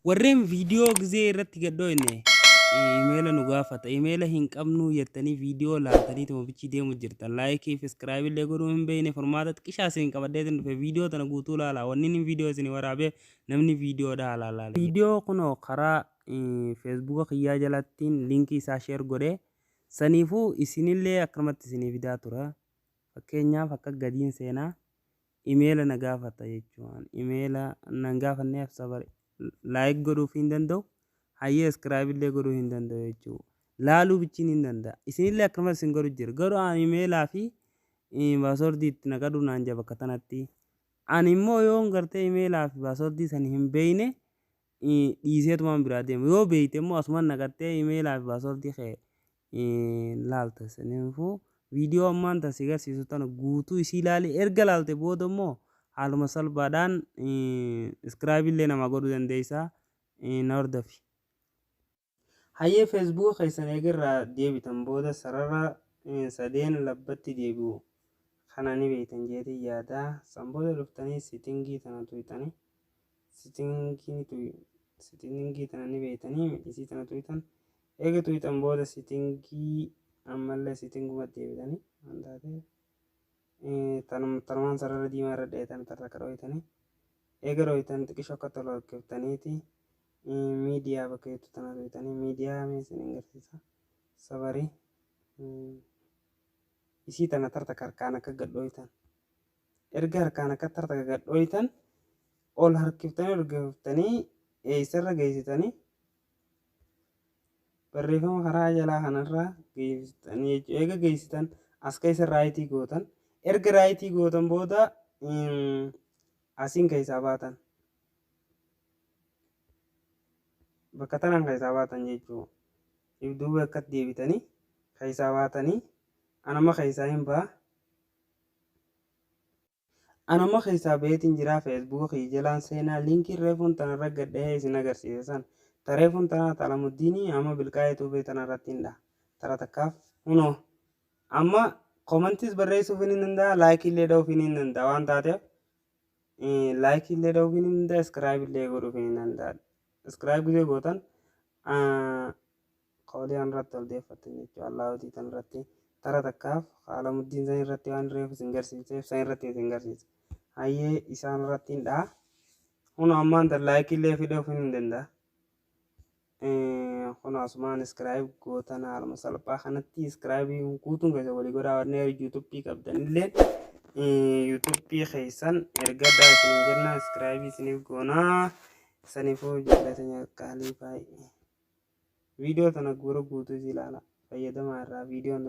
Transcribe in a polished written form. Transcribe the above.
Warreen viidiyoo gizee irratti gad dhoyne imeela nu gaafata. Imeela hin qabnu jettanii viidiyoo laaltanii tuma bichii deemu jirtan. Laayikii fi iskiraayib illee godhuu hin beekne, furmaata xiqqishaa isin qabadheetin dhufe. Viidiyoo tana guutuu laala. Wanni inni viidiyoo isin waraabeef namni viidiyoodha laala. Viidiyoo kunoo karaa Feesbuuka kiyyaa jalattiin liinkii isaa share godhee, saniifuu isinillee akkanumatti isinii fidaa tura. Fakkeenyaaf, akka gadiin seenaa imeela na gaafata jechuun imeela nan gaafanneef sabari like godhuuf hin danda'u, hayyee iskiraayib illee godhuu hin danda'u jechuudha. Laaluu bichiin hin danda'a. Isinillee akkanumas isin godhu jira. Garuu ani imeelaa fi paaswordii itti naqadhu naan jaba bakka tanatti. Ani immoo yoon gartee imeelaa fi paaswordii san hin beekne, dhiiseetumaan biraa deema. Yoo beekte immoo asumaan naqattee imeelaa fi paaswordii kee laalta. Saniifuu viidiyoo ammaan tan si agarsiisu tana guutuu isii ilaali. Erga laalte booda immoo haaluma salphaadhaan iskiraayib illee namaa godhuu dandeessa. Na hordofi. Hayyee, Feesbuuka keessan eegarraa deebitan booda sarara sadeen labbatti deebi'u kana ni beektan jeetiin yaada. San booda dhuftanii setting tana tuqxanii, setting tana ni beektanii, isii tana tuqxan. Eega tuqxan booda setting ammallee settinguma deebitanii waan taateef tanumaan sarara diimaa irra dheetan tarra akka dhooytanii, eega dhooytan xiqqisho akka tolu harkiftaniiti miidiyaa bakka jettu tana tuqxanii, miidiyaa mee isin agarsiisa, sabarii isii tana tarta harkaan akka gad dhooytan. Erga harkaan akka tarta gad dhooytan, ol harkiftanii harkiftanii eessarra geessitanii, barreeffama karaa jalaa kanarra geessitanii jechuudha. Eega geessitan as keessa right gootan. Erga right gootan booda asiin keessaa baatan. Bakka tanaan keessaa baatan jechuudha. Duuba akkatti deebitanii keessaa baatanii, anama keessaa hin ba'a. Anama keessaa baheetiin jira. Feesbuuka kiyya jalaan seenaa, liinkii reefuun tanarra gadhahee isin agarsiise san, tareefuun tanaa Xalamuddiinii amma bilqaa'ee tuubee tanarratti hin dhaha. Tara takkaaf hunoo amma commentis barreessuuf hin danda'a, like illee dha'uuf hin danda'a. Waan taateef like illee dha'uuf hin danda'a, iskiraayib illee godhuuf hin danda'a. Iskiraayib gizee gootan qoolee irratti ol deeffattan jechuudha. Allaahootii tan irratti tara takkaaf Alamuddiin san irratti waan reefu isin garsiiseef san irratti isin garsiisa. Hayyee, isaan irratti hin dha'a. Kun ammaan tan like illee fiduuf hin danda'a. Kun asumaan iskiraayib gootan. Haaluma salphaa kanatti iskiraayibii guutuun keessa walii godhaa. Warreen yuutuubii qabdan illee yuutuubii keessan ergadhaa isin jenna, iskiraayibii isiniif goonaa. Saniifuu ijoollee qaalii baay'ee viidiyoo tana gura guutuu ilaala, fayyadamaa irraa viidiyoon.